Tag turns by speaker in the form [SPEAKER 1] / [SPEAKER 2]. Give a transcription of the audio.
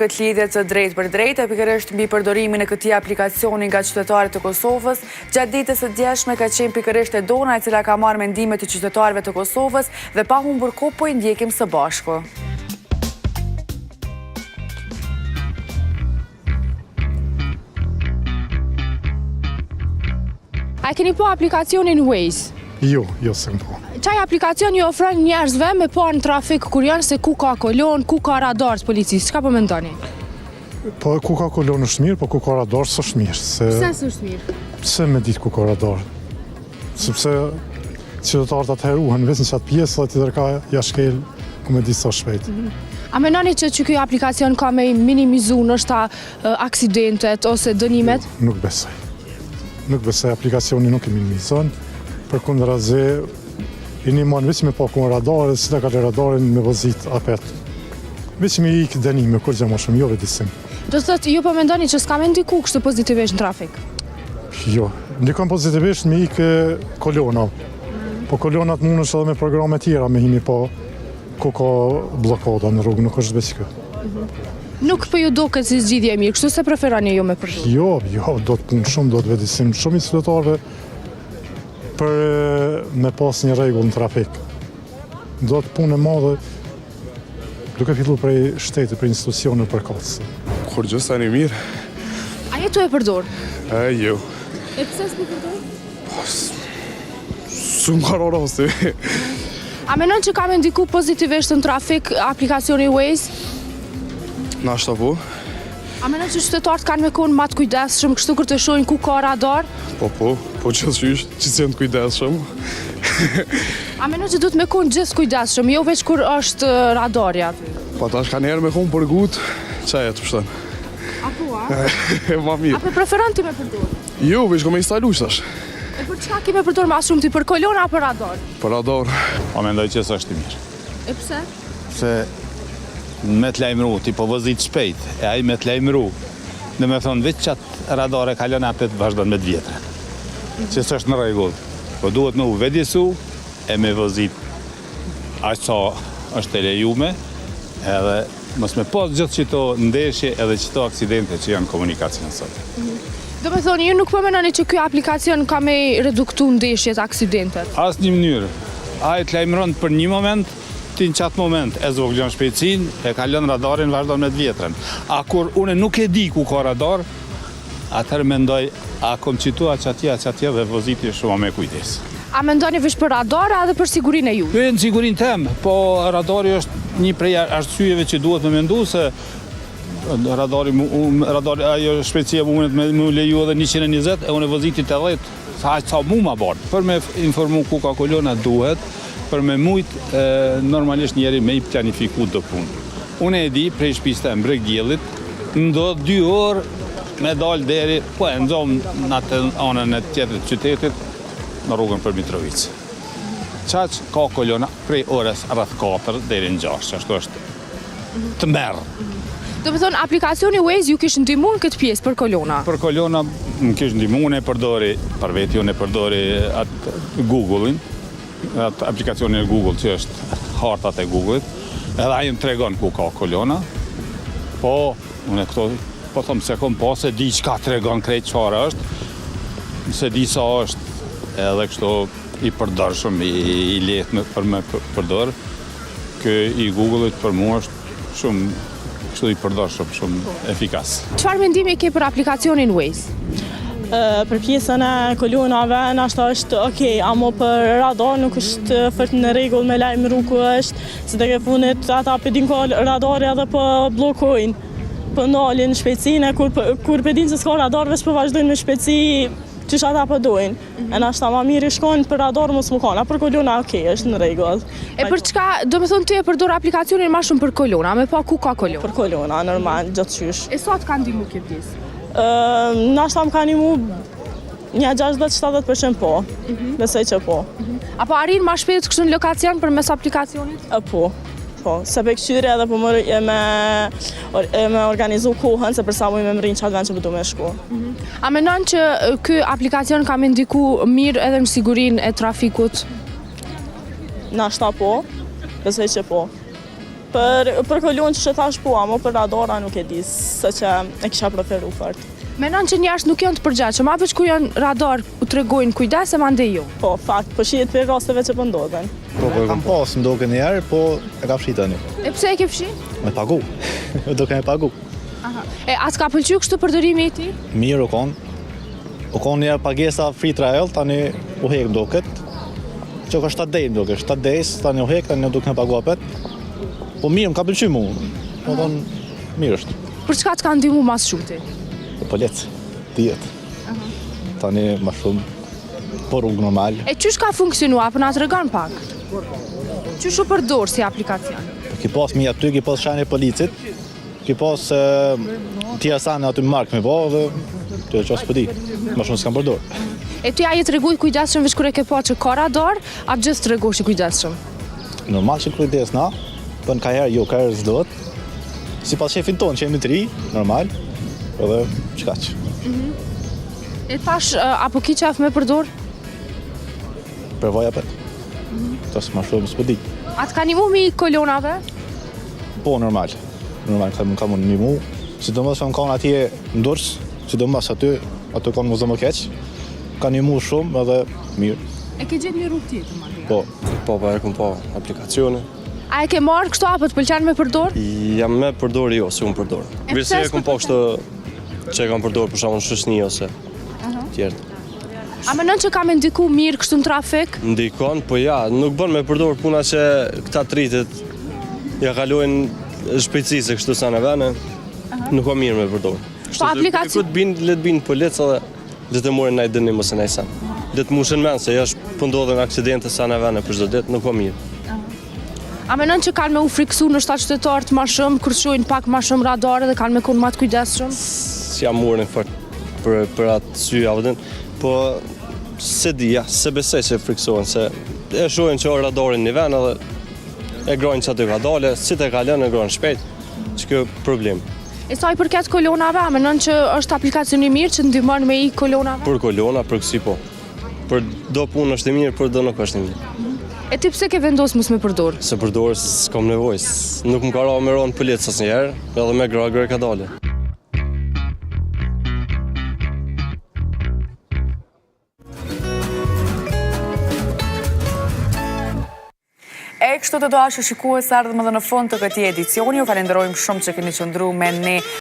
[SPEAKER 1] Këtë lidhje të drejtpërdrejtë, e pikërisht mbi përdorimin e këtij aplikacioni nga qytetarët e Kosovës, gjatë ditës së djeshme ka qenë pikërisht Edona e cila ka marrë mendimet e qytetarëve të Kosovës dhe pa humbur kohë po i ndjekim së bashku.
[SPEAKER 2] A e keni pa aplikacionin Waze?
[SPEAKER 3] Jo, jo s'e kam pa.
[SPEAKER 2] Qaj aplikacion ju ofron njerëzve me pa në trafik kur janë se ku ka kolonë, ku ka radar të policisë. Çka po mendoni?
[SPEAKER 3] Po ku ka kolonë është mirë, po ku ka radar s'është mirë. Se...
[SPEAKER 2] Pse s'është mirë?
[SPEAKER 3] Pse me ditë ku ka radar? Sepse qytetarët atëherë ruhen veç në qatë pjesë dhe tjetër ka ja shkel ku me ditë sa shpejt.
[SPEAKER 2] Mhm. A menoni që që ky aplikacion ka me minimizu ndoshta aksidentet ose dënimet?
[SPEAKER 3] Jo, nuk besoj. Nuk besoj, aplikacioni nuk e minimizon. Përkundrazi, i ndihmon veç me pa ku radari, si ta kalë radarin me vozit apet. Veç me ikë dënime, kurgjë ma shumë, jo vetëdisim.
[SPEAKER 2] Do të thotë, ju po mendoni që s'ka me ndiku kështu pozitivisht në trafik?
[SPEAKER 3] Jo, ndikon pozitivisht me ikë kolona. Po kolonat mundesh edhe me programe tjera me hi me pa ku ka blokada në rrugë, nuk është veç kjo.
[SPEAKER 2] Nuk po ju duket si zgjidhje e mirë, kështu s'e preferoni ju me përdorë?
[SPEAKER 3] Jo, jo, do të punë shumë, do të vetëdisim shumë i qytetarëve për me pas një rregull në trafik. Do të punë e madhe Duke fillu prej shtetit, prej institucioneve përkatëse.
[SPEAKER 4] Kurgjë s'është mirë.
[SPEAKER 2] A je tu e përdor?
[SPEAKER 4] E, jo.
[SPEAKER 2] E pse s'po përdor?
[SPEAKER 4] Po, s'më ka ra rasti.
[SPEAKER 2] A menon që ka me ndiku pozitivisht në trafik aplikacioni Waze?
[SPEAKER 4] Nashta po.
[SPEAKER 2] A menon që qytetarët kanë me konë ma të kujdesshëm kështu kur të shohin ku ka radar?
[SPEAKER 4] Po, po, po gjithqysh, që janë të kujdesshëm.
[SPEAKER 2] A menon që duhet me konë gjithë kujdesshëm, jo veç kur është radari aty?
[SPEAKER 4] Po tash ka njerë me konë për gut, që e të pështën.
[SPEAKER 2] A po, a?
[SPEAKER 4] Ma mirë.
[SPEAKER 2] A po preferon ti me përdor?
[SPEAKER 4] Jo, veç ko me instalu tash.
[SPEAKER 2] E për çka ki me përdor ma shumë ti, për kolona apo radar?
[SPEAKER 4] Për radar.
[SPEAKER 5] Po mendoj që s'është i mirë.
[SPEAKER 2] E pse?
[SPEAKER 5] Se me të lajmëru, ti po vozit shpejt, e ai me të lajmëru, domethonë, veç qatë radar e kalon, apet vazhdon me të vjetrën. Që s'është në rregull. Po duhet me u vetëdijesu e me vozit aq sa është e lejume, edhe mos me pas gjithë qito ndeshje edhe qito aksidente që janë komunikacion sot.
[SPEAKER 2] Domethonë, ju nuk po menoni që ky aplikacion ka me reduktu ndeshjet, aksidentet?
[SPEAKER 5] Asnjë mënyrë. Ai të lajmëron për një moment, ti në qatë moment e zvoglon shpejtësinë, e kalon radarin, vazhdon me të vjetrën. A kur une nuk e di ku ka radar, atëherë mendoj, a kom qitu, a qatje, a qatje dhe voziti shumë me kujdes.
[SPEAKER 2] A mendoni veç për radar, a edhe për sigurinë e juaj?
[SPEAKER 5] Jo, në sigurinë tem, po radari është një prej arsyeve që duhet me mendu se radari, radari ajo shpejtësia mundet me u leju edhe 120 e unë voziti 80, sa aq sa mu ma bart. Për me informu ku ka kolona duhet, për me mujt normalisht njeri me i planifiku do punë. Unë e di prej shtëpisë tem Breg Diellit, m'do dy orë me dal deri, po e nxom në atë anën e tjetër të qytetit, në rrugën për Mitrovicë. Qaq ka kolona prej orës rreth 4 deri në 6, ashtu është tmerr.
[SPEAKER 2] Domethonë, aplikacioni Waze ju kish ndihmu në këtë pjesë për kolona?
[SPEAKER 5] Për kolona më kish ndihmu, unë e përdori, për veti unë e përdori atë Google-in, atë aplikacionin e Google që është hartat e Google-it, edhe ai më tregon ku ka kolona, po unë këto po them se kom pa se di çka tregon krejt çfarë është, se di sa është edhe kështu i përdorshëm, i, i lehtë me, për me përdor. Ky i Google-it për mua është shumë kështu i përdorshëm, shumë efikas.
[SPEAKER 2] Çfarë mendimi ke për aplikacionin Waze?
[SPEAKER 6] Për pjesën e kolonave, nashta është okej, amo për radar nuk është fort në rregull me lajmëru ku është, se tek e fundit ata pe din ka radar edhe po bllokojnë, po ndalin shpejtësinë, kur, kur pe din se s'ka radar, veç po vazhdojnë me shpejtësi qysh ata po dojnë. E nashta ma mirë ish konë për radar mos me konë, a për kolona okej, është në rregull.
[SPEAKER 2] E për çka, domethonë ti e përdor aplikacionin ma shumë për kolona, me pa ku ka kolona?
[SPEAKER 6] Për kolona, normal, gjithqysh.
[SPEAKER 2] E sa të ka ndihmu kjo pjesë?
[SPEAKER 6] Nashta më ka ndihmu një 60-70% po, mhm. besoj që po.
[SPEAKER 2] Mhm. A po arrin ma shpejt kështu në lokacion përmes aplikacionit?
[SPEAKER 6] Po. Po, se pe këqyri edhe po më me, me organizu kohën, se për sa muj me mrri n'qatë vend që po du me shku.
[SPEAKER 2] Mhm. A menon që ky aplikacion ka me ndiku mirë edhe në sigurinë e trafikut?
[SPEAKER 6] Nashta po, besoj që po. Për, për kolonë që thash po, amo për radara nuk e di, se që e kisha preferu fort.
[SPEAKER 2] Menon që njerëz nuk janë të përgjegjshëm, a veç ku janë radar u tregojnë kujdes e mandej jo.
[SPEAKER 6] Po, fakt, po shihet për rasteve që po ndodhen.
[SPEAKER 7] Po, po, kam pas më doke një herë, po e ka fshi tani.
[SPEAKER 2] E pse e ke fshi?
[SPEAKER 7] Me pagu. Me doke me pagu.
[SPEAKER 2] Aha. E a t'ka pëlqy kështu përdorimi i tij?
[SPEAKER 7] Mirë u kon. U kon një herë pagesa free trial, tani u hek më doket. Që ka 7 day më doke, 7 days, tani u hek, tani nuk duke me pagu apet. Po mirë, më ka pëlqy mu. Po thonë, mirë është.
[SPEAKER 2] Për çka të ka ndihmu ma s'shumti?
[SPEAKER 7] Po polic, dihet. Tani ma shumë, po rrugë normal.
[SPEAKER 2] E qysh ka funksionu, apo na tregon pak? Qysh u përdor si aplikacion?
[SPEAKER 7] Po ki pas mi aty, ki pas shenjë e policit, ki pas tjera sene aty mark me bo dhe të që s'po di, ma shumë s'kam përdor.
[SPEAKER 2] E ti a je tregu i kujdesshëm veç kur e ke pa që ka radar, a gjithë tregohesh i kujdesshëm?
[SPEAKER 7] Normal që kujdes na, po në ka herë jo, ka herë s'duhet. Sipas shefin tonë që jemi të ri, normal, edhe qkaq.
[SPEAKER 2] Mhm. E tash, apo ki qef me përdor?
[SPEAKER 7] Provoj apet. Mm -hmm. Tash ma shumë s'po di.
[SPEAKER 2] A të ka nimu mi kolonave?
[SPEAKER 7] Po, normal. Normal, ka më ka më nimu. Sidomos që më kanë atje në Durrës, sidomos aty, aty kanë më zë më keq. Ka nimu shumë edhe mirë.
[SPEAKER 2] E ke gjetë një rrugë tjetër, mandej?
[SPEAKER 7] Po.
[SPEAKER 8] Po, po, e kom pa aplikacionin.
[SPEAKER 2] A e ke marrë kështu apo të pëlqen me përdor?
[SPEAKER 8] Jam me përdor jo, se unë përdor. Mirëse e kom pa kështu që e kam përdor për shembull në shoqni ose tjertë.
[SPEAKER 2] A menon që ka me ndiku mirë kështu në trafik?
[SPEAKER 8] Ndikon, po ja, nuk bën me përdor puna që këta të ritet ja kalojnë shpejtësisë kështu sa në vene, nuk ka mirë me përdor.
[SPEAKER 2] Po aplikacion...
[SPEAKER 8] Kështu të bin, le të bin policë edhe le të marrin naj dënim ose naj sen. Le të mushen men se jashtë po ndodhen aksidente sa në vene për çdo ditë, nuk ka mirë.
[SPEAKER 2] A menon që kanë me u friksu ndoshta qytetarët ma shumë, kur shohin pak ma shumë radare dhe kanë me konë ma të kujdesshëm?
[SPEAKER 8] S'jam marrë fort për, për atë sy, a vëdin, po se di, ja, se besoj se friksohen, se e shohin që o radarin një vend edhe e grojnë që aty ka dale, si të kalon e grojnë shpejt, që kjo problem.
[SPEAKER 2] E sa i përket kolonave, a menon që është aplikacion i mirë që ndihmon me i kolonave?
[SPEAKER 8] Për kolona, për kësi po. Për do punë është e mirë, për do nuk është e mirë.
[SPEAKER 2] E ti pse ke vendosë mos me përdor?
[SPEAKER 8] Se përdor, s'kam nevojë, nuk më ka ra me ra në policë asnjëherë, edhe me gra, gra ka dale.
[SPEAKER 1] E kështu të dashur shikues ardhëm edhe në fund të këtij edicioni. Ju falenderojmë shumë që keni qëndru me ne.